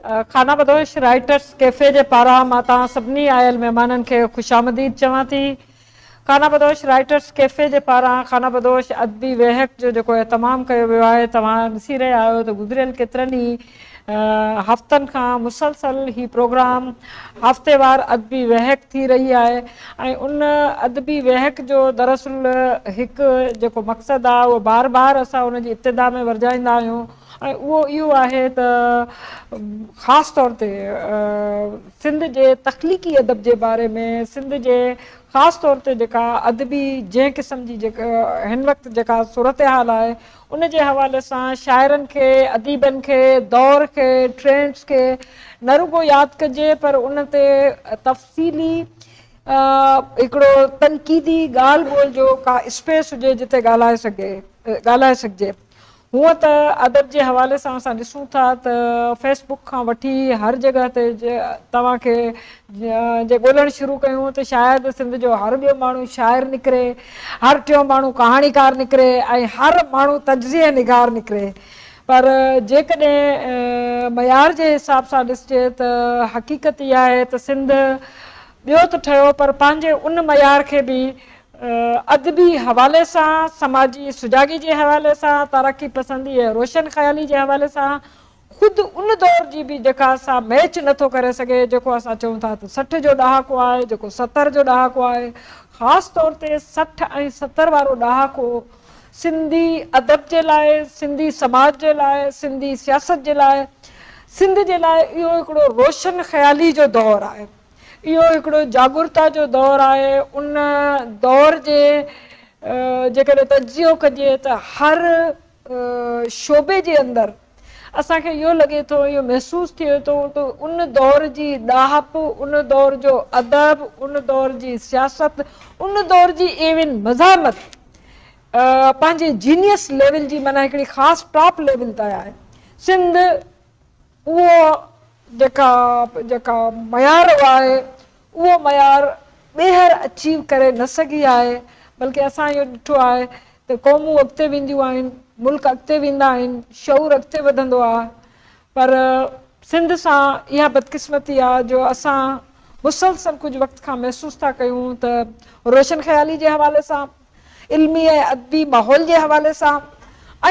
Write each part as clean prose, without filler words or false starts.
خانه بدوش writers cafe جي پاران مان توهان سڀني آيل مهمانن کي خوش آمديد چوان ٿي. خانه بدوش رائيٽرس ڪيفي جي پاران خانه بدوش ادبي ويهڪ جو جيڪو اهتمام ڪيو ويو آهي توهان ڏسي رهيا آهيو ته گذريل ڪيترن ئي هفتن کان مسلسل هي پروگرام هفتيوار ادبي ويهڪ ٿي رهي آهي ۽ ان ادبي ويهڪ جو دراصل هڪ جيڪو مقصد آهي اهو بار بار اسان ان جي ابتدا ۾ ورجائيندا آهيون ۽ اهو اهو آهي ته خاص طور تي سنڌ جي تخليقي ادب جي باري ۾ سنڌ جي خاص طور تي جيڪا ادبي جنهن قسم جي جيڪا هن وقت جيڪا صورتحال آهي ان جي حوالي سان شاعرن کي اديبن کي دور کي ٽرينڊس کي نه رڳو ياد ڪجي پر ان تي تفصيلي هڪڙو تنقيدي ڳالهه ٻولهه جو ڪا اسپيس هجي جتي ڳالهائي سگهي ڳالهائي سگهجي. هونء ته ادب جي حوالي سان اسان ڏسون ٿا ته فيس بڪ کان وٺي هر جڳهه تي توهان کي جي ڳولڻ شروع ڪيون ته شايد سنڌ جو هر ٻيو ماڻهو شاعر نڪري، هر ٽيون ماڻهو ڪهاڻيڪار نڪري ۽ هر ماڻهو تجزيه نگار نڪري پر جيڪڏهن معيار جي حساب سان ڏسجي ته حقيقت اها آهي ته سنڌ ٻيو ته ٺهيو پر پنهنجي ان معيار کي به ادبي حوالي سان، سماجي سجاڳي جي حوالي سان، ترقي پسندي ۽ روشن خيالي جي حوالي سان خود ان دور جي به جيڪا سا ميچ نه ٿو ڪري سگهي جيڪو اسان چئون ٿا ته 60 جو ڏهاڪو آهي جيڪو 70 جو ڏهاڪو آهي خاص طور تي 60 ۽ 70 وارو ڏهاڪو سنڌي ادب جي لاء سنڌي سماج جي لاء سنڌي سياست جي لاء سنڌ جي لاء اهو هڪڙو روشن خيالي جو دور آهي. اهو هڪڙو جاڳرتا جو دور آهي، ان دور جي جيڪڏهن تجزيو ڪجي ته هر شعبي جي اندر اسان کي اهو لڳي ٿو، اهو محسوس ٿئي ٿو ته ان دور جي ڏاهپ، ان دور جو ادب، ان دور جي سياست، ان دور جي ايون مزاحمت پنهنجي جينيس ليول جي معنيٰ هڪڙي خاص ٽاپ ليول تي آهي. سنڌ اهو جيڪا جيڪا معيار آهي اهو معيار ٻيهر اچيو ڪري نه سگهي آهي بلڪه اسان اهو ڏٺو آهي ته قومون اڳتي وينديون آهن ملڪ اڳتي ويندا آهن شعور اڳتي وڌندو آهي پر سنڌ سان اها بدقسمتي آهي جو اسان مسلسل ڪجهه وقت کان محسوس ٿا ڪيون ته روشن خيالي جي حوالي سان علمي ۽ ادبي ماحول جي حوالي سان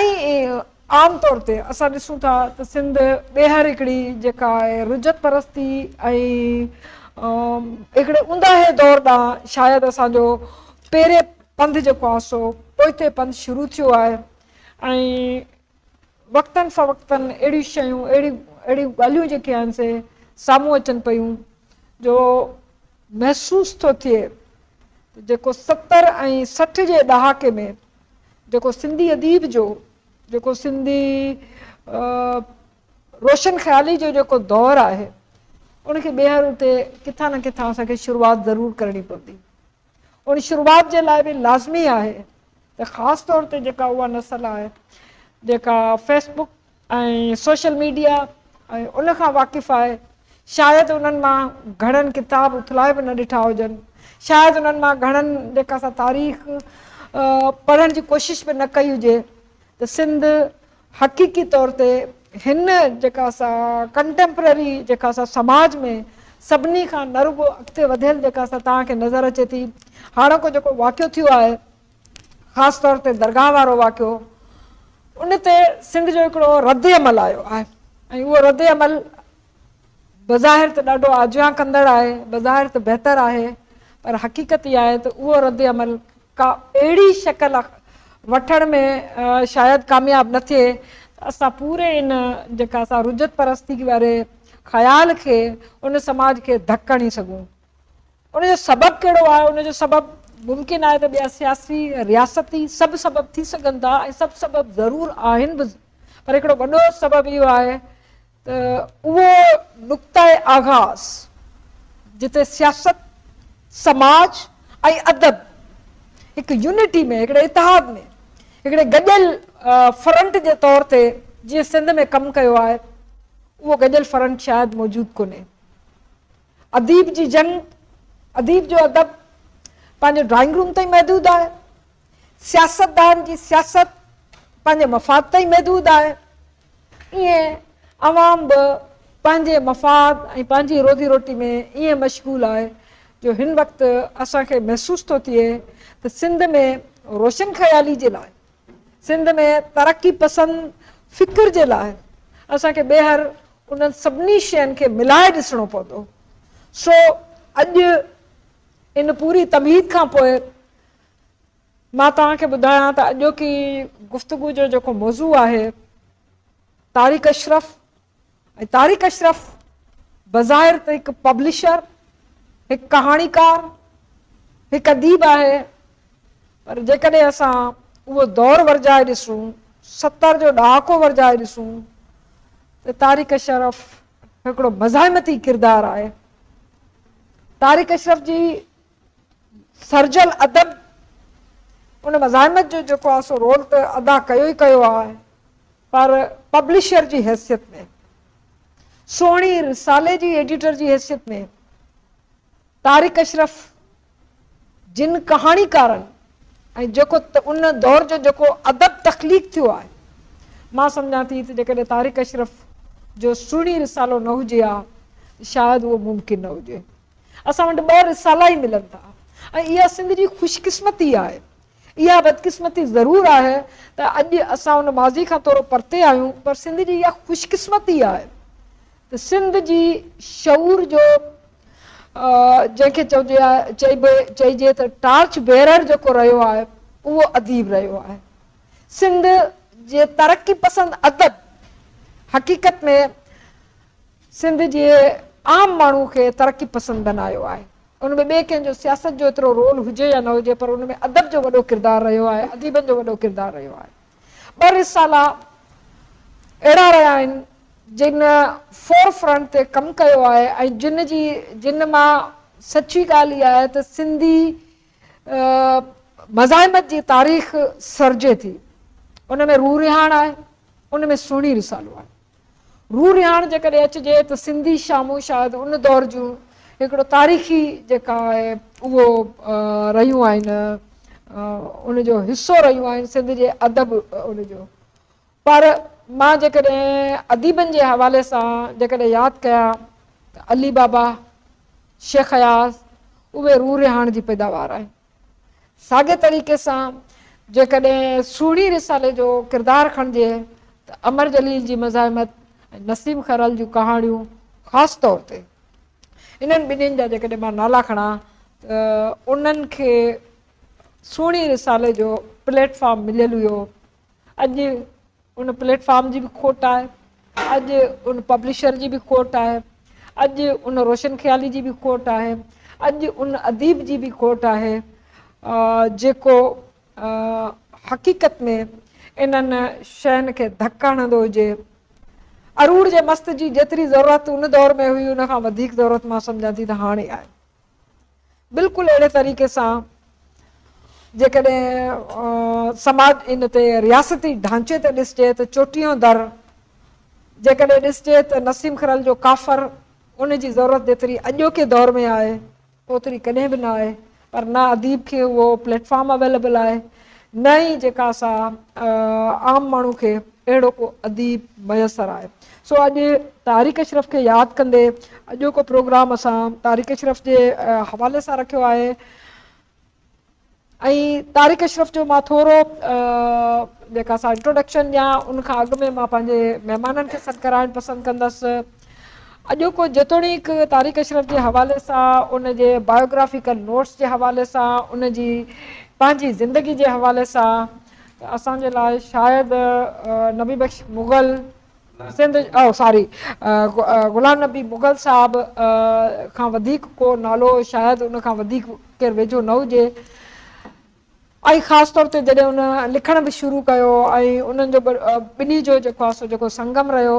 ۽ عام طور تي اسان ڏسون ٿا ته سنڌ ٻيهر هڪڙي جيڪا آهي رجعت پرستي ۽ هڪڙي اونداهي دور ڏانهن شايد اسان جو پهرين پنڌ جيڪو آهي سو پوئتي پنڌ شروع ٿيو آهي ۽ وقتن فوقتن اهڙيون شيون اهڙيون اهڙيون ڳالهيون جيڪي آهن سي سامهون اچن پيون جو محسوس ٿو ٿئي ته جيڪو 70 ۽ 60 جي ڏهاڪي ۾ جيڪو سنڌي اديب جو جيڪو سنڌي روشن خيالي جو جيڪو دور آهي ان کي ٻيهر اتي ڪٿان نه ڪٿان اسان کي شروعات ضرور ڪرڻي پوندي. ان شروعات جي لاء به لازمي آهي ته خاص طور تي جيڪا اها نسل آهي جيڪا فيس بڪ ۽ سوشل ميڊيا ۽ ان کان واقف آهي شايد انهن مان گهڻن ڪتاب اٿلائي به نه ڏٺا هجن شايد انهن مان گهڻن جيڪا سا تاريخ پڙهڻ جي ڪوشش به نه ڪئي هجي ته سنڌ حقيقي طور تي هن جيڪا سا ڪنٽيمپرري جيڪا سا سماج ۾ سڀني کان نه رڳو اڳتي وڌيل جيڪا سا توهان کي نظر اچي ٿي هاڻوڪو جيڪو واقعو ٿيو آهي خاص طور تي درگاهه وارو واقعو ان تي سنڌ جو هڪڙو رد عمل آيو آهي ۽ اهو رد عمل بظاهر ته ڏاڍو آجيان ڪندڙ آهي بظاهر ته بهتر آهي پر حقيقت اها آهي ته اهو رد عمل ڪا اهڙي شڪل وٺڻ ۾ شايد ڪامياب نه ٿئي ته اسان پوري ان جيڪا اسان رجعت پرستي واري خيال کي ان سماج کي ڌڪ هڻي سگهون. ان جو سبب ڪهڙو آهي؟ ان جو سبب ممڪن آهي ته ٻيا سياسي، رياستي سڀ سبب ٿي سگهن ٿا ۽ سڀ سبب ضرور آهن به پر هڪڙو وڏو سبب اهو آهي ته اهو نقطه آغاز جتي سياست، سماج ۽ ادب هڪ يونٽي ۾ هڪڙي اتحاد ۾ هڪڙي گڏيل فرنٽ جي طور تي جيئن سنڌ ۾ ڪم ڪيو آهي اهو گڏيل فرنٽ شايد موجود ڪونهي. اديب جي جنگ، اديب جو ادب پنهنجي ڊرائنگ روم تائين محدود آهي. سياستدان جي سياست پنهنجي مفاد تائين محدود آهي. ائين عوام به پنهنجي مفاد ۽ پنهنجي روزي روٽي ۾ ائين مشغول آهي جو هن وقت اسان کي محسوس ٿو ٿئي ته سنڌ ۾ روشن خيالي جي لاء، سنڌ ۾ ترقي پسند فڪر جي لاء اسان کي ٻيهر انهن سڀني شين کي ملائي ڏسڻو پوندو. سو اڄ ان پوري تمهيد کان پوء مان توهان کي ٻڌايان ته اڄوڪي گفتگو جو جيڪو موضوع آهي طارق اشرف ۽ طارق اشرف بظاهر ته هڪ پبلشر، هڪ ڪهاڻيڪار، هڪ اديب آهي پر جيڪڏهن اسان اهو دور ورجائي ڏسون، 70 جو ڏهاڪو ورجائي ڏسون ته طارق اشرف هڪڙو مزاحمتي ڪردار آهي. طارق اشرف جي سرجيل ادب ان مزاحمت جو جيڪو آهي سو رول ته ادا ڪيو ئي ڪيو آهي پر پبلشر جي حيثيت ۾ سهڻي رسالي جي ايڊيٽر جي حيثيت ۾ طارق اشرف جن ڪهاڻيڪارن ۽ جيڪو ان دور جو جيڪو ادب تخليق ٿيو آهي مان سمجهان ٿي ته جيڪڏهن طارق اشرف جو سهڻي رسالو نه هجي ها ته شايد اهو ممڪن نه هجي. اسان وٽ ٻه رسالا ئي ملن ٿا ۽ اها سنڌ جي خوشقسمتي آهي. اها بدقسمتي ضرور آهي ته اڄ اسان ان ماضي کان ٿورو پرتي آهيون پر سنڌ جي اها خوشقسمتي آهي ته سنڌ جي شعور جو جنهن کي چئجي چئجي ته ٽارچ بيرر جيڪو رهيو آهي اهو اديب رهيو آهي. سنڌ جي ترقي پسند ادب حقيقت ۾ سنڌ جي عام ماڻهو کي ترقي پسند بنايو آهي. ان ۾ ٻئي ڪنهن جو سياست جو ايترو رول هجي يا نه هجي پر ان ۾ ادب جو وڏو ڪردار رهيو آهي، اديبن جو وڏو ڪردار رهيو آهي. ٻه رسالا اهڙا رهيا آهن جن فور فرنٽ تي ڪم ڪيو آهي ۽ جن جي جن مان سچي ڳالهه اها آهي ته سنڌي مزاحمت جي تاريخ سرجي ٿي. ان ۾ روح رهاڻ آهي، ان ۾ سهڻي رسالو آهي. روح رهاڻ جيڪڏهن اچجي ته سنڌي شامون شايد ان دور جون هڪڙو تاريخي جيڪا آهي اهو رهيون آهن ان جو حصو رهيون آهن سنڌ جي ادب ان جو پر مان جيڪڏهن اديبن جي حوالي سان جيڪڏهن ياد ڪيان ته علي بابا شيخ اياز اهي روح رهاڻ جي پيداوار آهن. ساڳئي طريقي سان جيڪڏهن سهڻي رسالي جو ڪردار کڻجي ته امر جليل جي مزاحمت ۽ نسيم خيرل جون ڪهاڻيون خاص طور تي انهن ٻنهين جا جيڪڏهن مان نالا کڻان ته انهن کي سهڻي رسالي جو پليٽ فارم مليل هيو. اڄ ان پليٽ فارم جي به کوٽ آهي، اڄ ان پبلشر جي به کوٽ آهي، اڄ ان روشن خيالي جي به کوٽ آهي، اڄ ان اديب جي به کوٽ آهي جيڪو حقيقت ۾ انهن شين کي ڌڪ هڻندو هجي. اروڙ جي مست جي جيتري ضرورت ان دور ۾ هئي ان کان وڌيڪ ضرورت مان سمجهان ٿي ته هاڻي آهي. بلڪل اهڙي طريقي سان جيڪڏهن سماج ان تي رياستي ڍانچي تي ڏسجي ته چوٽيهون در جيڪڏهن ڏسجي ته نسيم کرل جو ڪافر ان جي ضرورت جيتري اڄوڪي دور ۾ آهي اوتري ڪڏهن به نه آهي پر نه اديب کي اهو پليٽ فارم اويليبل آهي نه ئي جيڪا سا عام ماڻهو کي اهڙو ڪو اديب ميسر آهي. سو اڄ طارق اشرف کي ياد ڪندي اڄوڪو پروگرام اسان طارق اشرف جي حوالي سان رکيو آهي ۽ طارق اشرف جو مان ٿورو جيڪا سا انٽروڊڪشن ڏيان ان کان اڳ ۾ مان پنهنجي مهمانن کي سڏ ڪرائڻ پسند ڪندس. اڄوڪو جيتوڻيڪ طارق اشرف جي حوالي سان ان جي بايوگرافيڪل نوٽس جي حوالي سان ان جي پنهنجي زندگي جي حوالي سان ته اسان جي لاء شايد نبي بخش مغل سنڌ او ساري غلام نبي مغل صاحب کان وڌيڪ ڪو نالو شايد ان کان وڌيڪ ڪير ويجهو نه هجي ۽ خاص طور تي جڏهن ان لکڻ به شروع ڪيو ۽ انهن جو ٻنهي جو جيڪو آهي سو جيڪو سنگم رهيو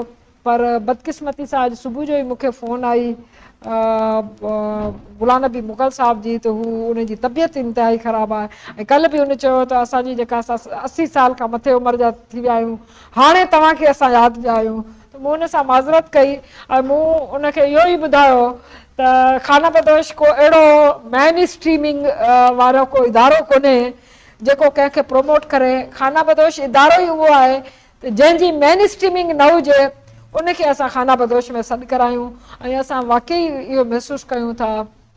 پر بدقسمتي سان اڄ صبح جو ئي مون کي فون آئي غلام نبي مغل صاحب جي ته هو ان جي طبيعت انتهائي خراب آهي ۽ ڪلهه به هن چيو ته اسان جي جيڪا 80 سال کان مٿي عمر جا ٿي ويا آهيون هاڻي توهان کي اسان ياد پيا آهيون ته مون ان سان معذرت ڪئي ۽ مون ان کي اهو ئي ٻڌايو ته خانه بدوش ڪو اهڙو مين اسٽريمنگ وارو ڪو ادارو ڪونهي جيڪو ڪنهن کي پروموٽ ڪري، خانه بدوش ادارو ئي اهو آهي ته جنهن جي مين اسٽريمنگ نه هجي ان کي اسان خانه بدوش ۾ سڏ ڪرايون ۽ اسان واقعي اهو محسوس ڪيون ٿا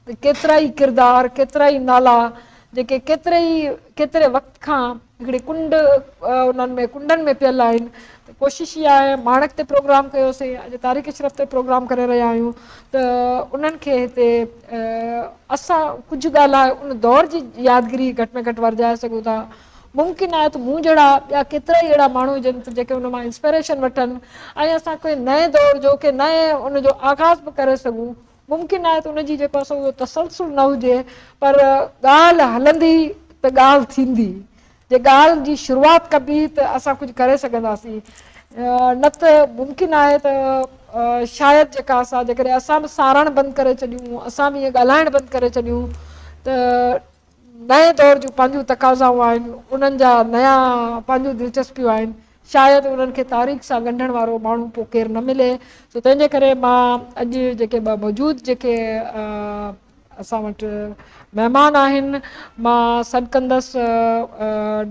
ته ڪيترائي ڪردار، ڪيترائي نالا جيڪي ڪيتري ئي ڪيتري وقت کان هڪڙي ڪنڊ انهن ۾ ڪنڊن ۾ پيل آهن ته ڪوشش اها آهي ماڻڪ تي پروگرام ڪيوسين اڄ طارق اشرف تي پروگرام ڪري رهيا آهيون ته انهن کي هتي اسان ڪجهه ڳالهائي ان دور جي يادگيري گهٽ ۾ گهٽ ورجائي سگهون ٿا. ممڪن آهي ته مون جهڙا ٻيا ڪيترائي اهڙا ماڻهو هجن ته جيڪي ان مان انسپائريشن وٺن ۽ اسان ڪنهن نئين دور جو ڪنهن نئين ان جو آغاز به ڪري سگهون. ممڪن آهي ته ان جي جيڪو آهي سو اهو تسلسل نه هجي پر ڳالهه هلندي ته ڳالهه ٿيندي. جي ڳالهه جي شروعات ڪبي ته اسان ڪجهه ڪري سگهنداسين نه ته ممڪن آهي ته شايد جيڪا اسان جيڪڏهن اسان به ساڙڻ بند ڪري ڇڏيون اسان به ائين ڳالهائڻ بند ڪري ڇڏيون ته نئين دور جون پنهنجون تقاضائون آهن، انهن جا نيا پنهنجون دلچسپيون آهن، شايد انهن کي تاريخ سان ڳنڍڻ وارو ماڻهو پوء ڪير نه ملي، سو تنهن جي ڪري مان اڄ جيڪي ٻه موجود جيڪي اسان وٽ مهمان آهن، مان سڏ ڪندس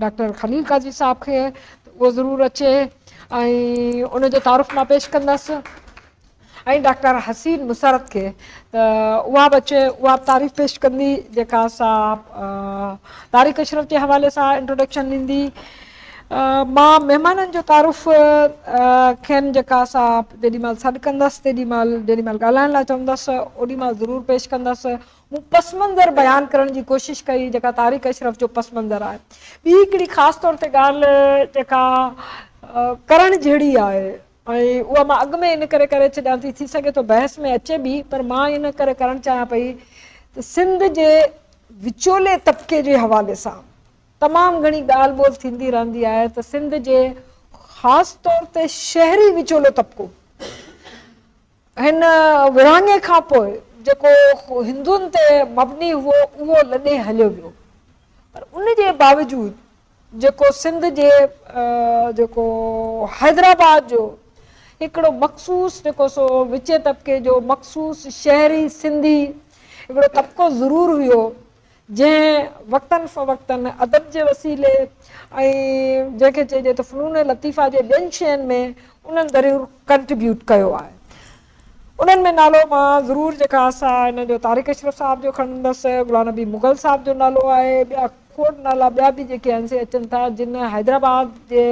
ڊاڪٽر خليل قاضي صاحب کي ته اهو ضرور اچي ۽ ان جو تعارف مان پيش ڪندس. ۽ ڊاڪٽر حسين مسرت کي ته اها به اچي اها به تعريف پيش ڪندي جيڪا سا طارق اشرف جي حوالي سان انٽروڊڪشن ڏيندي. مان مهمانن جو تعارف کين جيڪا سا جيڏي مهل سڏ ڪندس تيڏي مهل جيڏي مهل ڳالهائڻ لاء چوندس اوڏي مهل ضرور پيش ڪندس. مون پس منظر بيان ڪرڻ جي ڪوشش ڪئي جيڪا طارق اشرف جو پس منظر آهي. ٻي هڪڙي خاص طور تي ڳالهه جيڪا ڪرڻ جهڙي آهي ۽ اها مان اڳ ۾ ان ڪري ڪري ڇڏيان ٿي، ٿي سگهي ٿو بحث ۾ اچي به، پر مان ان ڪري ڪرڻ چاهيان پئي ته سنڌ جي وچولي طبقي جي حوالي سان تمام گهڻي ڳالهه ٻولهه ٿيندي رهندي آهي ته سنڌ جي خاص طور تي شهري وچولو طبقو هن ورهاڱي کان پوء جيڪو هندن تي مبني هئو اهو لڏي هليو ويو پر ان جي باوجود جيڪو سنڌ جي جيڪو حيدرآباد جو هڪڙو مخصوص جيڪو سو وچين طبقي جو مخصوص شهري سنڌي هڪڙو طبقو ضرور هيو جنهن وقتن فوقتن ادب جي وسيلي ۽ جنهن کي چئجي ته فنون لطيفه جي ٻين شين ۾ انهن ضرور ڪنٽريبيوٽ ڪيو آهي. انهن ۾ نالو مان ضرور جيڪا سا ان جو طارق اشرف صاحب جو کڻندس، غلام نبي مغل صاحب جو نالو آهي، ٻيا کوڙ نالا ٻيا به جيڪي آهن سي اچن ٿا جن حيدرآباد جي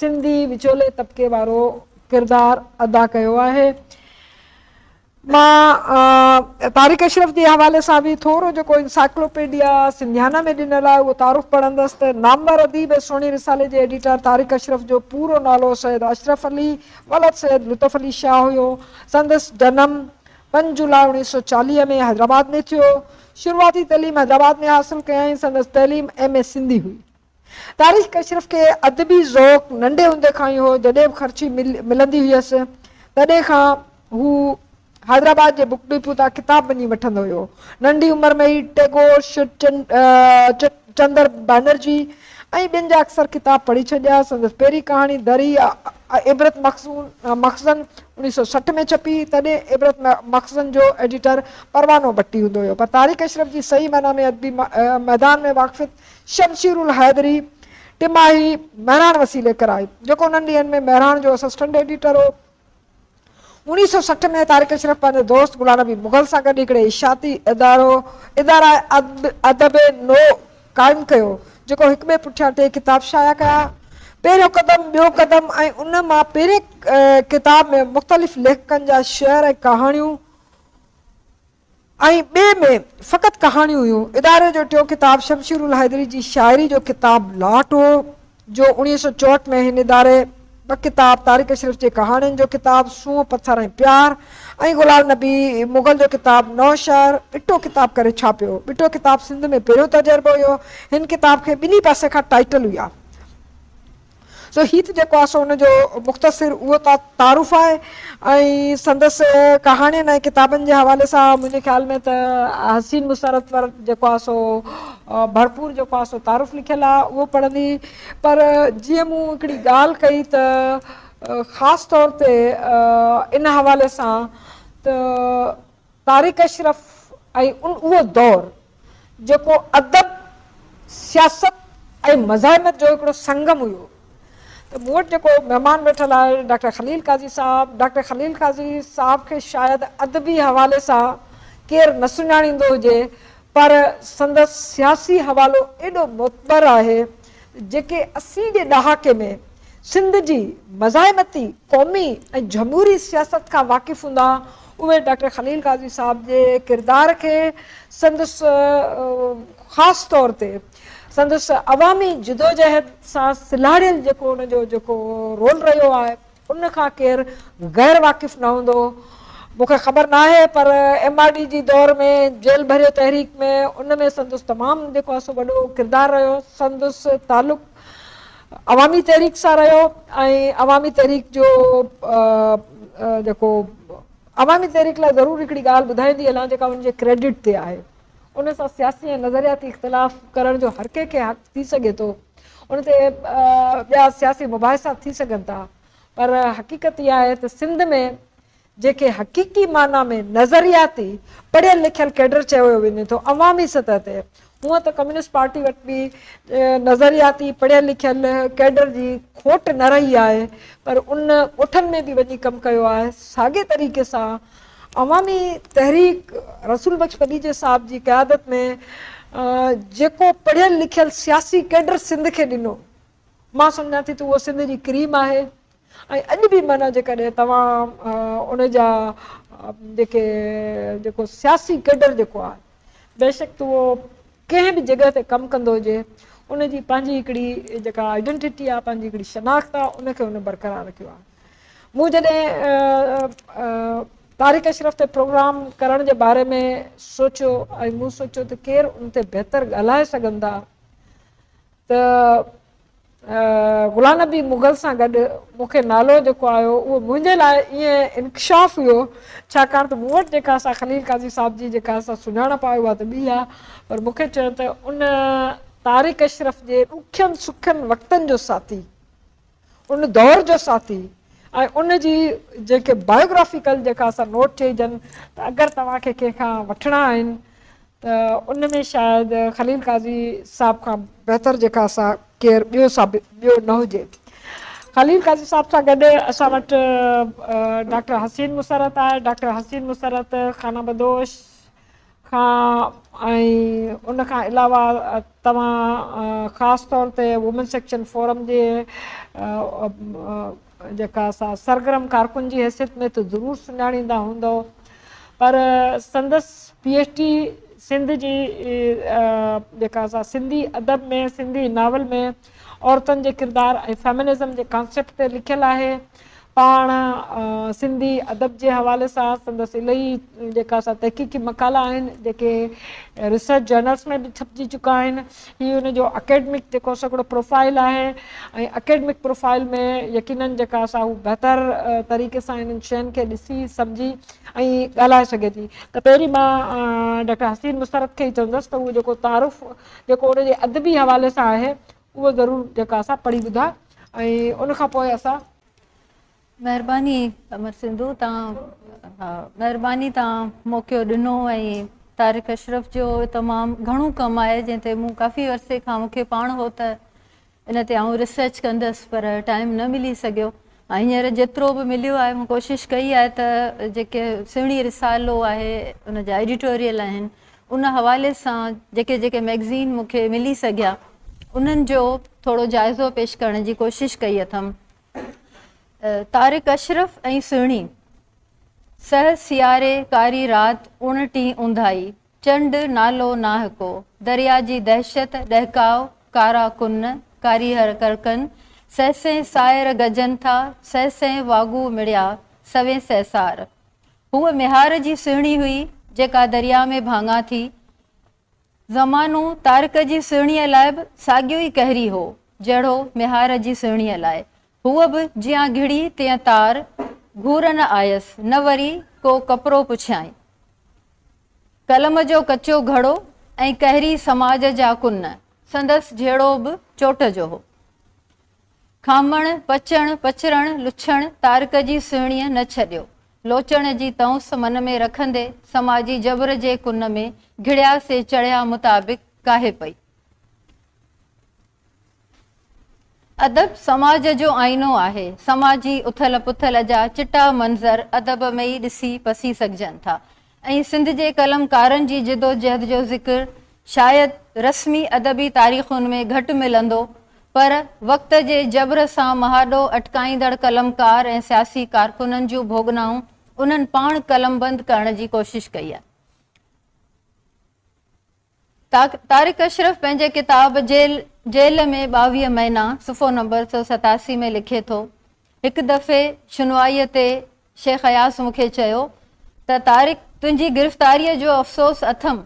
سنڌي وچولي طبقي وارو ڪردار ادا ڪيو آهي. مان طارق اشرف جي حوالي سان به ٿورو جيڪو انسائيڪلوپيڊيا سنڌيانا ۾ ڏنل آهي اهو تعارف پڙهندس ته نامور اديب ۽ سهڻي رسالي جي ايڊيٽر طارق اشرف جو پورو نالو سيد اشرف علي ولد سيد لطف علي شاهه هيو. سندس جنم پنج جولاء 1940 ۾ حيدرآباد ۾ ٿيو. شروعاتي تعليم حيدرآباد ۾ حاصل ڪيائين. سندس تعليم ايم اي سنڌي هئي. طارق اشرف کي ادبي ذوق ننڍي هوندي کان ئي هو. جڏهن به خرچي ملندي هيس، تڏهن کان هو حيدرآباد جي بڪ ڊپو تان ڪتاب وڃي وٺندو هيو. ننڍي عمر ۾ ئي ٽيگور، چندر بئنرجي ۽ ٻين جا اڪثر ڪتاب پڙهي ڇڏيا. سندس پهرين ڪهاڻي دري عبرت مخزن 1960 ۾ ڇپي. تڏهن عبرت مخزن جو ايڊيٽر پروانو ڀٽي هوندو هيو. پر طارق اشرف جي صحيح معنيٰ ۾ ادبي ميدان ۾ واقفيت شمشير الحيدري ٽماهي مهراڻ وسيلي ڪرائي، جيڪو انهن ڏينهن ۾ مهراڻ جو اسسٽنٽ ايڊيٽر هو. 1960 ۾ طارق اشرف پنهنجي دوست غلام نبي مغل سان گڏ هڪڙي اشاعتي ادارو اداره ادب نو قائم ڪيو، جيڪو هڪ ٻئي پٺيان ٽي ڪتاب شايع ڪيا. پهريون قدم، ٻيو قدم ۽ ان مان پهرين ڪتاب ۾ مختلف ليکڪن جا شعر ۽ ڪهاڻيون ۽ ٻئي ۾ فقط ڪهاڻيون هيون. اداري جو ٽيون ڪتاب شمشير الحيدري جي شاعري جو ڪتاب لاٽ هو، جو 1964 ۾ هن اداري ٻه ڪتاب طارق اشرف جي ڪهاڻين جو ڪتاب سونهن پٿر ۽ پيار ۽ غلام نبي مغل جو ڪتاب نوشهر ٻٽو ڪتاب ڪري ڇاپيو. ٻٽو ڪتاب سنڌ ۾ پهريون تجربو هيو. هن ڪتاب کي ٻنهي پاسي کان ٽائيٽل هيا. سو هي ته جيڪو آهي سو ان جو مختصر اهو تعارف آهي ۽ سندس ڪهاڻين ۽ ڪتابن جي حوالي سان منهنجي خيال ۾ ته حسين مسرت ور جيڪو آهي سو ڀرپور جيڪو آهي سو تعارف لکيل آهي اهو پڙهندي پر جيئن مون هڪڙي ڳالهه ڪئي ته خاص طور تي ان حوالي سان ته طارق اشرف ۽ ان اهو دور جيڪو ادب، سياست ۽ مزاحمت جو هڪڙو سنگم هيو. ته مون وٽ جيڪو مهمان ويٺل آهي ڊاڪٽر خليل قاضي صاحب، ڊاڪٽر خليل قاضي صاحب کي شايد ادبي حوالي سان ڪير نه سڃاڻيندو هجي پر سندس سياسي حوالو ايڏو معتبر آهي جيڪي 80 جي ڏهاڪي ۾ سنڌ جي مزاحمتي، قومي ۽ جمهوري سياست کان واقف هوندا اهي ڊاڪٽر خليل قاضي صاحب جي ڪردار کي سندس خاص طور تي سندس عوامي جدوجهد سان سلهاڙيل جيڪو ان جو جيڪو رول رهيو آهي ان کان ڪير غير واقف نه هوندو. مون کي خبر ناهي پر ايم آر ڊي جي دور ۾ جيل ڀريو تحريڪ ۾ ان ۾ سندس تمام جيڪو آهي سو وڏو ڪردار رهيو. سندس تعلق عوامي تحريڪ سان رهيو ۽ عوامي تحريڪ جو جيڪو عوامي تحريڪ لاء ضرور هڪڙي ڳالهه ٻڌائيندي هلان جيڪا ان جي ڪريڊٽ تي آهي. ان سان سياسي ۽ نظرياتي اختلاف ڪرڻ جو هر ڪنهن کي حق ٿي سگهي ٿو، ان تي ٻيا سياسي مباحثا ٿي سگهن ٿا پر حقيقت اها آهي ته سنڌ ۾ جنهن کي حقيقي معنيٰ ۾ نظرياتي پڙهيل لکيل ڪيڊر چيو وڃي ٿو عوامي سطح تي هونء ته ڪميونسٽ پارٽي وٽ به نظرياتي پڙهيل لکيل ڪيڊر جي کوٽ نه رهي آهي پر ان ڳوٺن ۾ به وڃي ڪم ڪيو آهي ساڳئي طريقي سان عوامي تحريڪ رسول بخش پليجي صاحب جي قيادت ۾ جيڪو پڙهيل لکيل سياسي ڪيڊر سنڌ کي ڏنو مان سمجهان ٿي ته اهو سنڌ جي ڪريم آهي ۽ اڄ به معنيٰ جيڪڏهن توهان ان جا جيڪي جيڪو سياسي ڪيڊر جيڪو آهي بيشڪ ته اهو ڪنهن به جڳهه تي ڪم ڪندو هجي ان جي پنهنجي هڪڙي جيڪا آئيڊنٽيٽي آهي پنهنجي هڪڙي شناخت آهي ان کي ان برقرار رکيو آهي مون جڏهن طارق اشرف تي پروگرام ڪرڻ جي باري ۾ سوچيو ۽ مون سوچيو ته ڪير ان تي بهتر ڳالهائي سگهندا ته غلام نبي مغل سان گڏ مون کي نالو جيڪو آيو اهو منهنجي لاء ائين انڪشاف هيو ڇاڪاڻ ته مون وٽ جيڪا سا خليل قاضي صاحب جي جيڪا سا سڃاڻپ آهي اها ته ٻي آهي پر مون کي چيو ته ان طارق اشرف جي ڏکين سکين وقتن جو ساٿي ان دور جو ساٿي ۽ ان جي جيڪي بايوگرافيڪل جيڪا اسان نوٽ چئجن ته اگر توهان کي ڪنهن کان وٺڻا آهن ته ان ۾ شايد خليل قاضي صاحب کان بهتر جيڪا اسان ڪير ٻيو ثابت ٻيو نه هجي. خليل قاضي صاحب سان گڏ اسان وٽ ڊاڪٽر حسين مسرت آهي. ڊاڪٽر حسين مسرت خانه بدوش کان ۽ ان کان علاوه توهان خاص طور تي وومين سيڪشن فورم جي جيڪا سا سرگرم ڪارڪن جي حيثيت ۾ ته ضرور سڃاڻيندا هوندؤ پر سندس پي ايڇ ڊي سنڌ جي جيڪا سا سنڌي ادب ۾ سنڌي ناول ۾ عورتن جي ڪردار ۽ فيمنزم جي ڪانسيپٽ تي لکيل آهي. پاڻ سنڌي ادب جي حوالي سان سندس الهي جيڪا سا تحقيقي مقالا آهن جيڪي ريسرچ جرنلس ۾ به ڇپجي چڪا آهن. هي ان جو اڪيڊمڪ جيڪو سو هڪڙو پروفائل آهي ۽ اڪيڊمڪ پروفائل ۾ يقينن جيڪا سا هو بهتر طريقي سان انهن شين کي ڏسي سمجهي ۽ ڳالهائي سگهي ٿي ته پهرين مان ڊاڪٽر حسين مسرت کي ئي چوندس ته هو جيڪو تعارف جيڪو ان جي ادبي حوالي سان آهي اهو ضرور جيڪا اسان پڙهي ٻڌا ۽ ان کان پوء اسان. مهرباني امر سنڌو تان ها مهرباني تان موقعو ڏنو ۽ طارق اشرف جو تمام گهڻو ڪم آهي جنهن تي مون ڪافي عرصي کان مونکي پاڻ هو ته ان تي آئون ريسرچ ڪندس پر ٽائيم نه ملي سگهيو ۽ هينئر جيترو به مليو آهي مون ڪوشش ڪئي آهي ته جيڪي سهڻي رسالو آهي ان جا ايڊيٽوريل آهن ان حوالي سان جيڪي جيڪي مئگزين مون کي ملي سگهيا انهن جو ٿورو جائزو پيش ڪرڻ جي ڪوشش ڪئي اٿم. طارق اشرف ۽ سهڻي سهه سياري ڪاري رات اڻٽين اونداهي چنڊ نالو ناهه ڪو، دريا جي دهشت، ڏهڪاء، ڪارا ڪن، ڪاريهر ڪرڪن، سهسين سائر گجن ٿا، سهسين واڳو مڙيا، سوين سهسار. هوء ميهار جي سهڻي هئي، جيڪا دريا ۾ ڀاڱا ٿي. زمانو طارق جي سهڻيء لاء به ساڳيو ئي قهري هو، جهڙو ميهار جي سهڻيء لاء. هوء به جيان گهڙي تيئن تار، گهور نه آيس، نه وري ڪو ڪپرو پڇيائين. قلم جو ڪچو گهڙو ۽ قهري سماج جا ڪن، سندس جهيڙو به چوٽ جو هو. کامڻ، پچڻ، پچرڻ، لڇڻ، طارق جي سهڻيء نه ڇڏيو. لوچڻ جي تئونس من ۾ رکندي سماجي جبر جي ڪن ۾ گهڙيا سي چڙهيا مطابق ڪاهي پئي. ادب سماج جو آئينو آهي. سماجي اٿل پٿل جا چٽا منظر ادب ۾ ئي ڏسي پسي سگهجن ٿا ۽ سنڌ جي قلمڪارن جي جدوجهد جو ذڪر شايد رسمي ادبي تاريخن ۾ گهٽ ملندو پر وقت جي جبر سان مهاڏو اٽڪائيندڙ قلمڪار ۽ سياسي ڪارڪنن جون ڀوڳنائون انهن پاڻ قلمبند ڪرڻ جي ڪوشش ڪئي آهي. طارق اشرف پنهنجي ڪتاب جيل جيل ۾ 22 مهينا صفحو نمبر 187 ۾ لکي ٿو، هڪ دفعي شنوائيء تي شيخ اياز مون کي چيو ته طارق تنهنجي گرفتاريء جو افسوس اٿم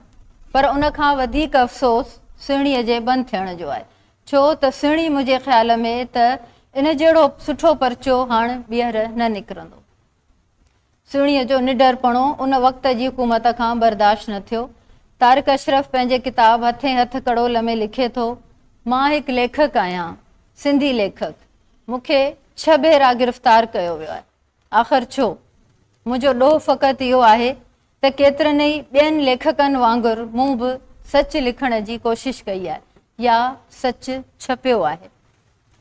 پر ان کان وڌيڪ افسوس سهڻيء جي بند ٿيڻ جو آهي ڇو ته سهڻي منهنجي خيال ۾ ته ان جهڙو سٺو پرچو هاڻ ٻيهر نه نڪرندو. سهڻيء جو نڊرپڻو ان وقت جي حڪومت کان برداشت نه ٿيو. طارق اشرف پنهنجي ڪتاب هٿين هٿ ڪڙول ۾ لکي ٿو، مان هڪ ليکڪ آهيان، سنڌي ليکڪ. مون کي ڇهه ڀيرا گرفتار ڪيو ويو آهي. آخر ڇو؟ منهنجو ڏوهه فقط اهو آهي ته ڪيترن ئي ٻين ليکڪن وانگر مون به سچ لکڻ جي ڪوشش ڪئي آهي يا سچ ڇپيو آهي.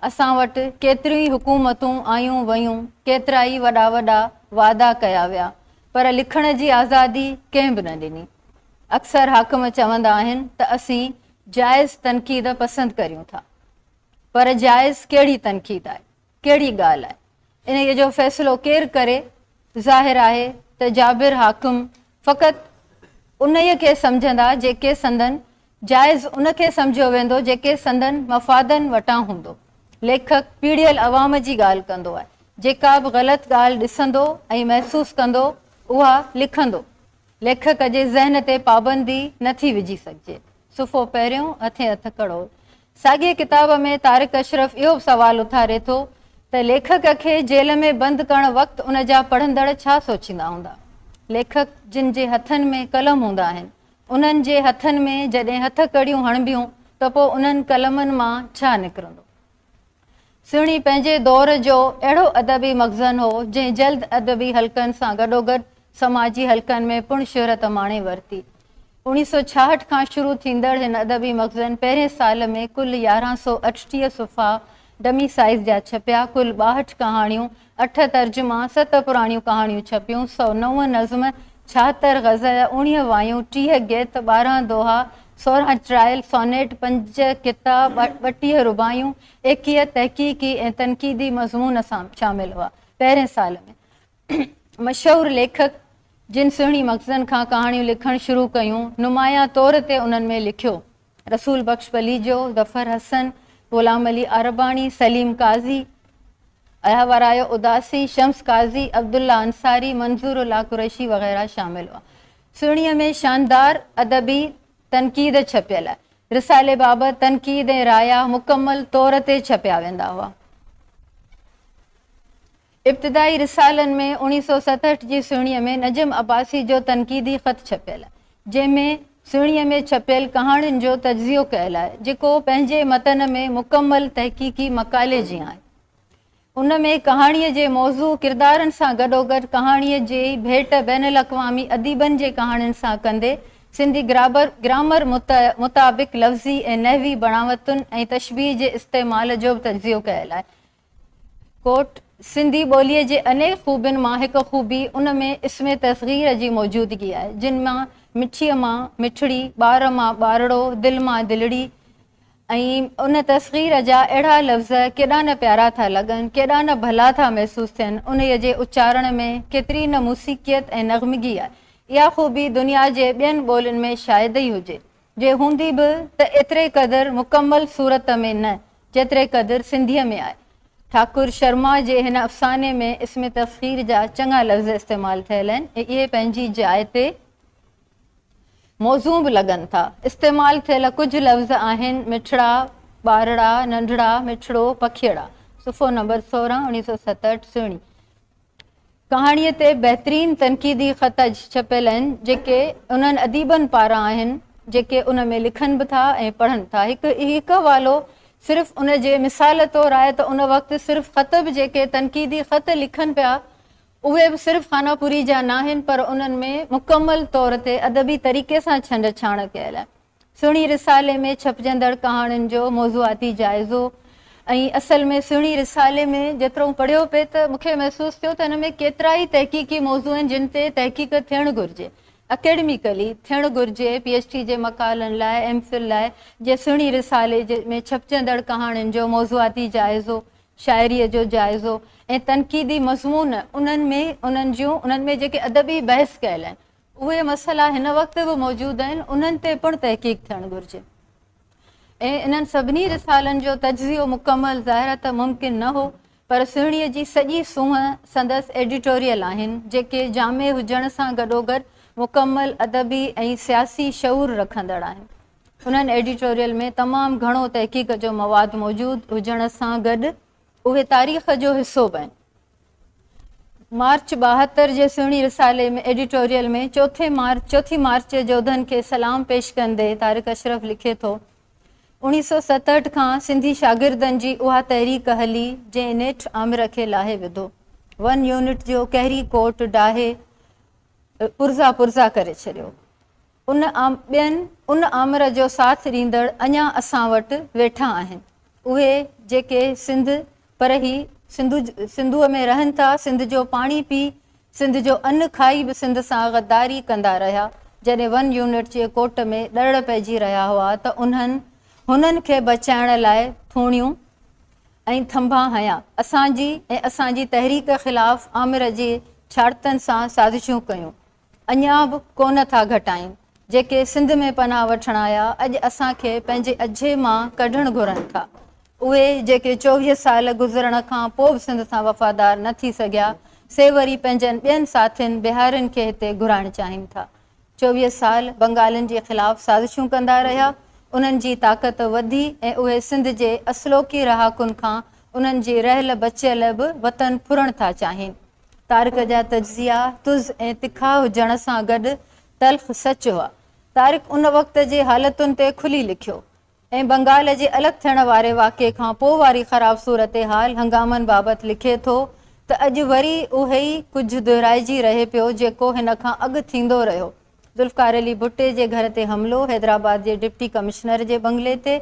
اسان وٽ ڪيتريون ئي حڪومتون آيون ويون، ڪيترائي وڏا وڏا وعدا ڪيا ويا، پر لکڻ جي آزادي ڪنهن به نه ڏني. اڪثر حاڪم چوندا آهن ته اسين جائز تنقيد پسند ڪريون ٿا. پر جائز ڪهڙي تنقيد آهي؟ ڪهڙي ڳالهه آهي؟ انهيء جو فيصلو ڪير ڪري؟ ظاهر آهي ته جابر حاڪم فقط انهيء کي سمجهندا جيڪي سندن جائز ان کي سمجهيو ويندو جيڪي سندن مفادن وٽان هوندو. ليکڪ پيڙهيل عوام جي ڳالهه ڪندو آهي. جيڪا به غلط ڳالهه ڏسندو ۽ محسوس ڪندو اها لکندو. ليکڪ جي ذهن تي پابندي نه ٿي وجهي سگهجي. صفحو پهريون، هٿين هٿ ڪڙو. ساڳئي ڪتاب ۾ طارق اشرف اهو به سوال اٿاري ٿو ته ليکڪ کي جيل ۾ بند ڪرڻ وقت ان جا پڙهندڙ ڇا سوچيندا هوندا؟ ليکڪ جن جي هٿن ۾ قلم هوندا آهن، انهن جي هٿن ۾ جڏهن هٿ ڪڙيون هڻبيون ته پوء انهن قلمن مان ڇا نڪرندو؟ سهڻي پنهنجي دور جو اهڙو ادبي مخزن هو، جنهن جلد ادبي حلقن سان گڏوگڏ سماجي حلقن ۾ پڻ شهرت ماڻي ورتي. 1966 کان شروع ٿيندڙ هن ادبي مخزن پهرين سال ۾ ڪل 1138 صفحا ڊمي سائيز جا ڇپيا، ڪل 62 ڪهاڻيون، اٺ ترجما، ست پراڻيون ڪهاڻيون ڇپيون، 109 نظم، 76 غزل، 19 وايون، 30 گيت، 12 دوها، 16 ٽرائل، سونيٽ، پنج قطعا، 32 رباعيون، 21 تحقيقي ۽ تنقيدي مضمون شامل هئا. پهرين سال ۾ مشهور ليکڪ جن سهڻي مخزن کان ڪهاڻيون لکڻ شروع ڪيون، نمايان طور تي انهن ۾ لکيو، رسول بخش پليجو، ظفر حسن، غلام علي عرباڻي، سليم قاضي، اهورايو اداسي، شمس قاضي، عبدالله انصاري، منظور الله قريشي وغيره شامل هئا. سهڻيء ۾ شاندار ادبي تنقيد ڇپيل آهي. رسالي بابت تنقيد ۽ رايا مڪمل طور تي ڇپيا ويندا هئا. ابتدائي رسالن ۾ 1967 جي سهڻيء ۾ نجم عباسي جو تنقيدي خط ڇپيل آهي، جنهن ۾ سهڻيء ۾ ڇپيل ڪهاڻين جو تجزيو ڪيل آهي، جيڪو پنهنجي متن ۾ مڪمل تحقيقي مقالي جيان آهي. ان ۾ ڪهاڻيء جي موضوع، ڪردارن سان گڏوگڏ ڪهاڻيء جي ڀيٽ بين الاقوامي اديبن جي ڪهاڻين سان ڪندي سنڌي گرامر مطابق لفظي ۽ نحوي بڻاوتن ۽ تشبيهه جي استعمال جو به تجزيو ڪيل آهي. ڪوٽ، سنڌي ٻوليء جي انيڪ خوبين مان هڪ خوبي ان ۾ اسم تصغير جي موجودگي آهي، جن مان مٺيء مان مٺڙي، ٻار مان ٻارڙو، دل مان دلڙي ۽ ان تصغير جا اهڙا لفظ ڪيڏا نه پيارا ٿا لڳن، ڪيڏا نه ڀلا ٿا محسوس ٿين، انهيء جي اچارڻ ۾ ڪيتري نه موسيقيت ۽ نغمگي آهي. اها خوبي دنيا جي ٻين ٻولين ۾ شايد ئي هجي. جي هوندي به ته ايتري قدر مڪمل صورت ۾ نه، جيتري قدر سنڌيء ۾ آهي. ٺاڪر شرما جي هن افساني ۾ اسم تصغير جا چڱا لفظ استعمال ٿيل آهن ۽ اهي پنهنجي جاء تي موزون به لڳن ٿا. استعمال ٿيل ڪجهه لفظ آهن، مٺڙا، ٻارڙا، ننڍڙا، مٺڙو، پکيئڙا. صفحو نمبر 16، 1967، سهڻي. ڪهاڻيء تي بهترين تنقيدي خط ڇپيل آهن، جيڪي انهن اديبن پاران آهن، جيڪي ان ۾ لکن به ٿا ۽ پڙهن ٿا. هڪ هڪ حوالو صرف ان جي مثال طور آهي ته ان وقت صرف خط به جيڪي تنقيدي خط لکن پيا، اهي به صرف خاناپوري جا ناهن، پر انهن ۾ مڪمل طور تي ادبي طريقي سان ڇنڊ ڇاڻ ڪيل آهي. سهڻي رسالي ۾ ڇپجندڙ ڪهاڻين جو موضوعاتي جائزو ۽ اصل ۾ سهڻي رسالي ۾ جيترو مون پڙهيو پئي ته مون کي محسوس ٿيو ته هن ۾ ڪيترا ئي تحقيقي موضوع آهن جن تي تحقيق ٿيڻ گهرجي، اڪيڊميڪلي ٿيڻ گهرجي، پي ايڇ ڊي جي مقالن لاء، ايم فل لاء، جيئن سهڻي رسالي ۾ ڇپجندڙ ڪهاڻين جو موضوعاتي جائزو، شاعريء جو جائزو ۽ تنقيدي مضمون، انهن ۾ انهن جون انهن ۾ جيڪي ادبي بحث ڪيل آهن، اهي مسئلا هن وقت به موجود آهن، انهن تي پڻ تحقيق ٿيڻ گهرجي. ۽ انهن سڀني رسالن جو تجزيو مڪمل ظاهر ته ممڪن نه هو، پر سهڻيء جي سڄي سونهن سندس ايڊيٽوريل آهن، جيڪي جامع هجڻ سان گڏوگڏ مڪمل ادبي ۽ سياسي شعور رکندڙ آهن. انهن ايڊيٽوريل ۾ تمام گهڻو تحقيق جو مواد موجود هجڻ سان گڏ اهي تاريخ جو حصو به آهن. مارچ 72 جي سهڻي رسالي ۾ ايڊيٽوريل ۾ چوٿين مارچ چوٿين مارچ جي جوڌن کي سلام پيش ڪندي طارق اشرف لکي ٿو، 1967 کان سنڌي شاگردن جي اها تحريڪ هلي جنهن نيٺ آمر کي لاهي وڌو. ون يونٽ جو قهري ڪوٽ ڊاهي پرزا پرزا ڪري ڇڏيو. ان ٻين ان آمر جو ساٿ ڏيندڙ اڃا اسان وٽ ويٺا آهن. اهي جيڪي سنڌ پر هي سنڌو سنڌوء ۾ رهن ٿا، سنڌ جو پاڻي پي، سنڌ جو ان کائي به سنڌ سان غداري ڪندا رهيا. جڏهن ون يونٽ جي ڪوٽ ۾ ڏرڙ پئجي رهيا هئا ته انهن هنن کي بچائڻ لاء ٿوڻيون ۽ ٿنڀا هنيا. اسان جي ۽ اسان جي تحريڪ خلاف آمر جي ڇاڙتن سان سازشون ڪيون. اڃا به ڪونه ٿا گهٽائين. جيڪي سنڌ ۾ پناهه وٺڻ آيا، اڄ اسان کي پنهنجي اجهي مان ڪڍڻ گهرن ٿا. اهي جيڪي 24 سال گذرڻ کان پوء به سنڌ سان وفادار نه ٿي سگهيا، سي وري پنهنجن ٻين ساٿين بهارين کي هتي گهرائڻ چاهين ٿا. 24 سال بنگالين جي خلاف سازشون ڪندا رهيا، انهن جي طاقت وڌي ۽ اهي سنڌ جي اصلوڪي رهاڪن کان انهن جي رهيل بچيل به وطن ڦرڻ ٿا چاهين. طارق جا تجزيا تز ۽ تکا هجڻ سان گڏ تلخ سچ هئا. طارق ان وقت جي حالتن تي کلي لکيو ۽ بنگال جي الڳ ٿيڻ واري واقعي کان پوء واري خراب صورتحال هنگامن بابت لکي ٿو ته اڄ وري اهوئي ڪجهه دهرائجي رهي پيو جيڪو هن کان اڳ ٿيندو رهيو. ذوالفقار علي ڀٽي جي گهر تي حملو، حيدرآباد جي ڊپٽي ڪمشنر جي بنگلي تي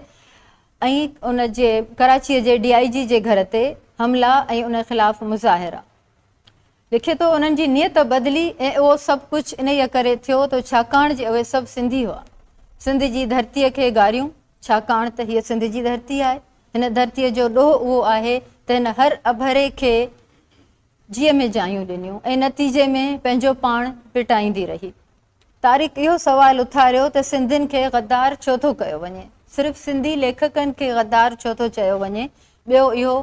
۽ ان جي ڪراچيء جي ڊي I جي جي گهر تي حملا ۽ ان خلاف مظاهرا. لکي ٿو انهن جي نيت بدلي ۽ اهو سڀ ڪجهه انهيء ڪري ٿيو ته ڇاڪاڻ جي اهي سڀ سنڌي هئا. سنڌ جي ڌرتيء کي گاريون، ڇاڪاڻ ته هيء سنڌ جي ڌرتي آهي. هن ڌرتيء جو ڏوهه اهو آهي ته هن هر اڀري کي جيء ۾ جايون ڏنيون ۽ نتيجي ۾ پنهنجو پاڻ پٽائيندي رهي. طارق اهو سوال اٿاريو ته سنڌين کي غدار ڇو ٿو ڪيو وڃي؟ صرف سنڌي ليکڪن کي غدار ڇو ٿو چيو وڃي؟ ٻيو اهو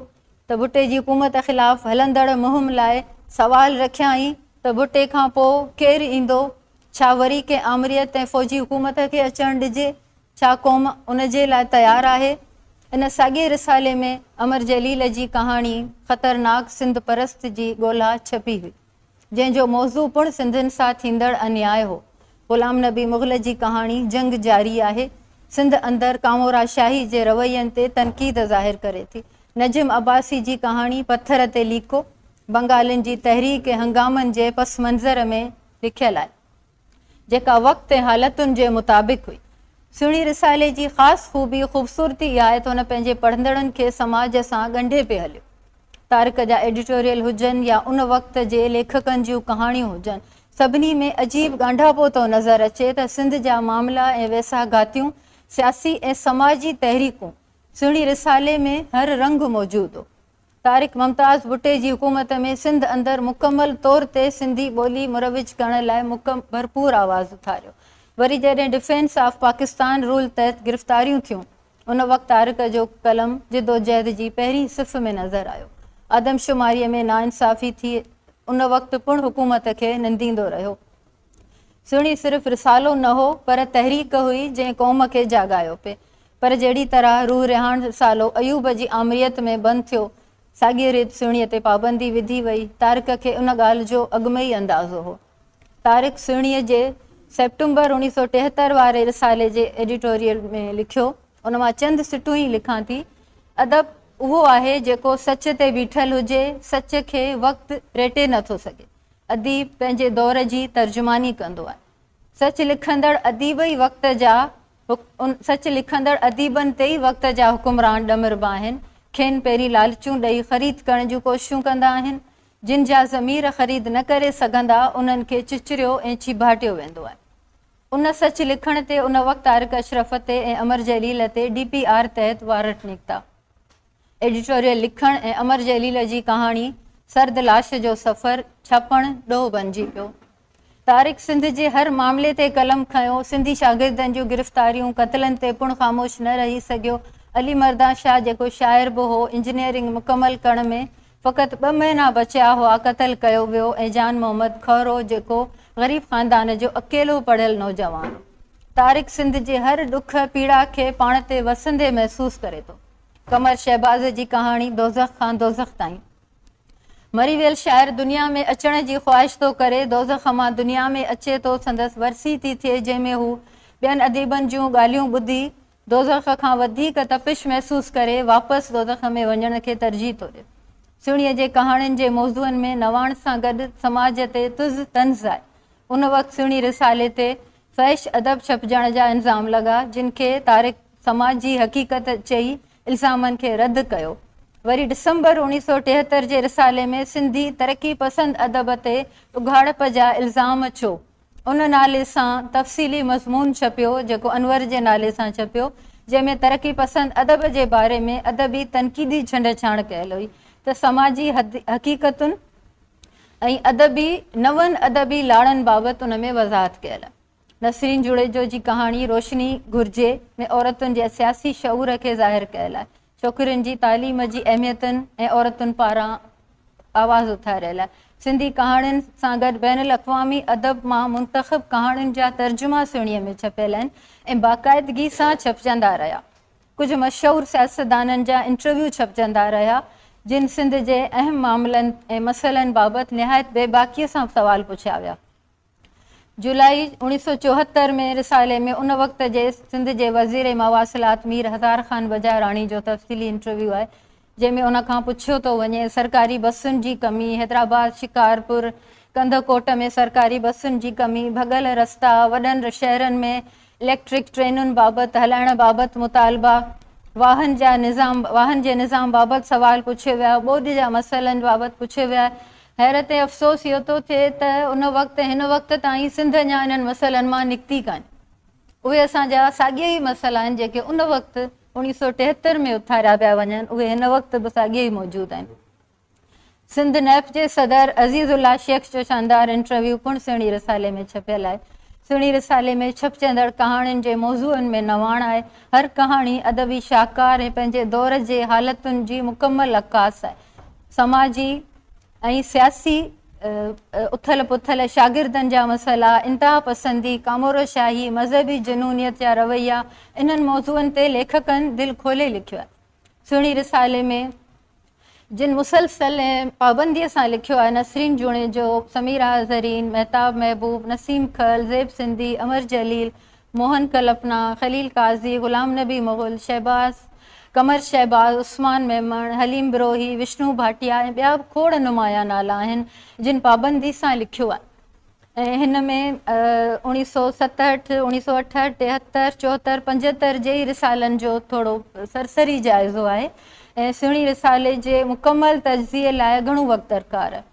ته ڀٽي جي حڪومت خلاف هلندڙ مهم لاء سوال رکيائين ته ڀٽي کان پوء ڪير ايندو؟ ڇا وري ڪنهن آمريت ۽ فوجي حڪومت کي اچڻ ڏجي؟ ڇا قوم ان جي لاء تيار آهي؟ ان ساڳئي رسالي ۾ امر جليل جي ڪهاڻي خطرناڪ سنڌ پرست جي ڳولها ڇپي هئي. جنهن جو موضوع پڻ سنڌين سان ٿيندڙ انياء هو. غلام نبي مغل جي ڪهاڻي جنگ جاري آهي، سنڌ اندر ڪامورا شاهي جي روين تي تنقيد ظاهر ڪري ٿي. نجم عباسي جي ڪهاڻي پٿر تي ليڪو بنگالين جي تحريڪ ۽ هنگامن جي پس منظر ۾ لکيل آهي. جيڪا وقت ۽ حالتن جي مطابق هئي. سهڻي رسالي جي خاص خوبي خوبصورتي اها آهي ته هن پنهنجي پڙهندڙن کي سماج سان ڳنڍي پئي هليو. طارق جا ايڊيٽوريل هجن يا ان وقت جي ليکڪن جون ڪهاڻيون هجن، سڀني ۾ عجيب ڳانڍاپو ٿو نظر اچي ته سنڌ جا معاملا ۽ ويساهه گهاتيون، سياسي ۽ سماجي تحريڪون، سهڻي رسالي ۾ هر رنگ موجود هو. طارق ممتاز ڀٽي جي حڪومت ۾ سنڌ اندر مڪمل طور تي سنڌي ٻولي مروج ڪرڻ لاء ڀرپور آواز اٿاريو. وري جڏهن ڊفينس آف پاڪستان رول تحت گرفتاريون ٿيون، ان وقت طارق جو قلم جدوجهد جي پهرين صف ۾ نظر آيو. آدمشماريء ۾ ناانصافي ٿي، ان وقت پڻ حڪومت کي ننديندو رهيو. سهڻي صرف رسالو نه هو پر تحريڪ هئي جنهن قوم کي جاڳايو پئي. پر جهڙي طرح روح رهاڻ رسالو ايوب جي آمريت ۾ بند ٿيو، ساڳيء ريت سهڻيء تي پابندي وڌي وئي. طارق کي ان ڳالهه جو اڳ ۾ ئي اندازو هو. طارق سهڻيء جي سيپٽمبر 1973 واري رسالي جي ايڊيٽوريل ۾ لکيو، ان مان چند سٽون ئي لکان ٿي، ادب اهو آهي جيڪو سچ تي بيٺل هجي، سچ کي وقت ريٽي نه ٿو سگهي. اديب پنهنجي دور جي ترجماني ڪندو آهي. سچ لکندڙ اديب ئي وقت جا سچ لکندڙ اديبن تي ئي وقت جا حڪمران ڏمربا آهن. کين پهرين لالچون ڏئي خريد ڪرڻ جون ڪوششون ڪندا آهن. جن جا ضمير خريد نه ڪري سگهندا، انهن کي چچريو ۽ چيڀاٽيو ويندو آهي. ان سچ لکڻ تي ان وقت طارق اشرف تي ۽ امر جليل تي ڊي پي آر تحت وارنٽ نڪتا. ايڊيٽوريل لکڻ ۽ امر جليل جي ڪهاڻي سرد لاش جو سفر ڇپڻ ڏوهه بنجي پيو. طارق سنڌ جي هر معاملي تي قلم کنيو، سنڌي شاگردن جون گرفتاريون، قتلن تي پڻ خاموش نه رهي سگهيو. علي مردان شاهه جيڪو شاعر به هو، انجنيئرنگ مڪمل ڪرڻ ۾ فقط ٻه مهينا بچيا هئا، قتل ڪيو ويو ۽ جان محمد کهرو جيڪو غريب خاندان جو اڪيلو پڙهيل نوجوان هو. طارق سنڌ جي هر ڏک، پيڙا کي پاڻ تي وسندي محسوس ڪري ٿو. قمر شهباز جي ڪهاڻي دوزخ کان دوزخ تائين. مري ويل شاعر دنيا ۾ اچڻ جي خواهش ٿو ڪري، دوزخ مان دنيا ۾ اچي ٿو، سندس ورسي ٿي ٿئي جنهن ۾ هو ٻين اديبن جون ڳالهيون ٻڌي دوزخ کان وڌيڪ تپش محسوس ڪري واپس دوزخ ۾ وڃڻ کي ترجيح ٿو ڏئي. سهڻيء جي ڪهاڻين جي موضوعن ۾ نواڻ سان گڏ سماج تي تز طنز آهي. ان وقت سهڻي رسالي تي فحش ادب ڇپجڻ جا الزام لڳا، جن کي طارق سماجي حقيقت چئي الزامن کي رد ڪيو. وري ڊسمبر 1973 جي رسالي ۾ سنڌي ترقي پسند ادب تي اگهاڙپ جا الزام ڇو؟ ان نالي سان تفصيلي مضمون ڇپيو، جيڪو انور جي نالي سان ڇپيو، جنهن ۾ ترقي پسند ادب جي باري ۾ ادبي تنقيدي ڇنڊ ڇاڻ ڪيل هئي ته سماجي حقيقتن ۽ ادبي نون ادبي لاڙن بابت ان ۾ وضاحت ڪيل آهي. نسرين جوڻيجو جي ڪهاڻي روشني گهرجي ۾ عورتن جي سياسي شعور کي ظاهر ڪيل آهي. ڇوڪرين جي تعليم جي اهميتن ۽ عورتن پاران آواز اٿاريل آهي. سنڌي ڪهاڻين سان گڏ بين الاقوامي ادب مان منتخب ڪهاڻين جا ترجما سهڻيء ۾ ڇپيل آهن ۽ باقاعدگي سان ڇپجندا رهيا. ڪجهه مشهور سياستدانن جا انٽرويو ڇپجندا رهيا، جن سنڌ جي اهم معاملن ۽ مسئلن بابت نهايت بيباڪيء سان سوال پڇيا ويا. جولائي 1974 ۾ رسالي ۾ ان وقت جي سنڌ جي وزير مواصلات مير هزار خان بجاراڻي جو تفصيلي انٽرويو آهي، جنهن ۾ ان کان پڇيو ٿو وڃي، سرڪاري بسن جي ڪمي، حيدرآباد، شڪارپور، ڪنڌڪوٽ ۾ سرڪاري بسن جي ڪمي، ڀڳل رستا، وڏن شهرن ۾ اليڪٽرڪ ٽرينن بابت هلائڻ بابت مطالبا، واهن جا نظام واهن جي نظام بابت سوال پڇيو ويا، ٻوڏ جا مسئلن بابت پڇيو ويا. حيرت ۽ افسوس اهو ٿو ٿئي ته ان وقت ۽ هن وقت تائين سنڌ اڃا انهن مسئلن مان نڪتي ڪانهي. اهي اسان جا ساڳيا ئي مسئلا آهن جيڪي ان وقت 1973 ۾ اٿاريا پيا وڃن، اهي هن وقت به ساڳيا ئي موجود آهن. سنڌ نيپ جي صدر عزيز الله شيخ جو شاندار انٽرويو پڻ سهڻي رسالي ۾ ڇپيل آهي. سهڻي رسالي ۾ ڇپجندڙ ڪهاڻين جي موضوعن ۾ نواڻ آهي. هر ڪهاڻي ادبي شاهڪار ۽ پنهنجي دور جي حالتن جي مڪمل عڪاس آهي. سماجي ۽ سياسي اٿل پٿل، شاگردن جا مسئلا، انتها پسندي، ڪامورو شاهي، مذهبي جنونيت جا رويا انهن موضوعن تي ليکڪن دل کولي لکيو آهي. سهڻي رسالي ۾ جن مسلسل ۽ پابنديء سان لکيو آهي، نسرين جوڻيجو، سميرا زرين، مهتاب محبوب، نسيم کل، زيب سنڌي، امر جليل، موهن ڪلپنا، خليل قاضي، غلام نبي مغل، شهباز، قمر شهباز، عثمان ميمڻ، حليم بروهي، وشنو ڀاٽيا ۽ ٻيا به کوڙ نمايان نالا آهن، جن پابندي سان لکيو آهي ۽ هن ۾ 1967، 1968، 73، 74، 75 جي ئي رسالن جو ٿورو سرسري جائزو آهي ۽ سهڻي رسالي جي مڪمل تجزيي لاء گهڻو وقت درڪار آهي.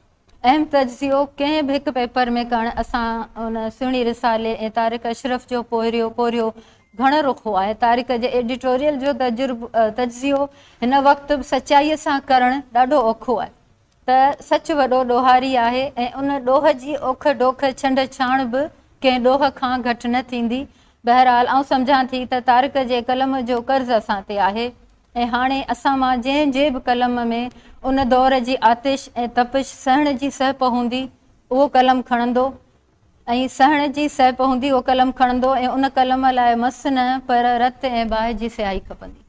اهم تجزيو ڪنهن به هڪ پيپر ۾ ڪرڻ اسان ان سهڻي رسالي ۽ طارق اشرف جو پورهيو پورهيو گهڻ رخو آهي. طارق جي ايڊيٽوريل جو تجزيو هن وقت به سچائيء سان ڪرڻ ڏاڍو اوکو آهي ته سچ وڏو ڏوهاري آهي ۽ ان ڏوهه جي اوک ڊوک ڇنڊ ڇاڻ به ڪنهن ڏوهه کان گهٽ نه ٿيندي. بهرحال آئون سمجهان ٿي ته طارق جي قلم جو قرض اسان تي آهي. ۽ هاڻي اسان مان جنهن جي به قلم ۾ ان دور جي آتش ۽ تپش سهڻ جي سهپ هوندي، اهو قلم کڻندو ۽ سهڻ جي سهپ هوندي، اهو قلم کڻندو ۽ ان قلم لاء مس نه پر رت ۽ باهه جي سياهي کپندي.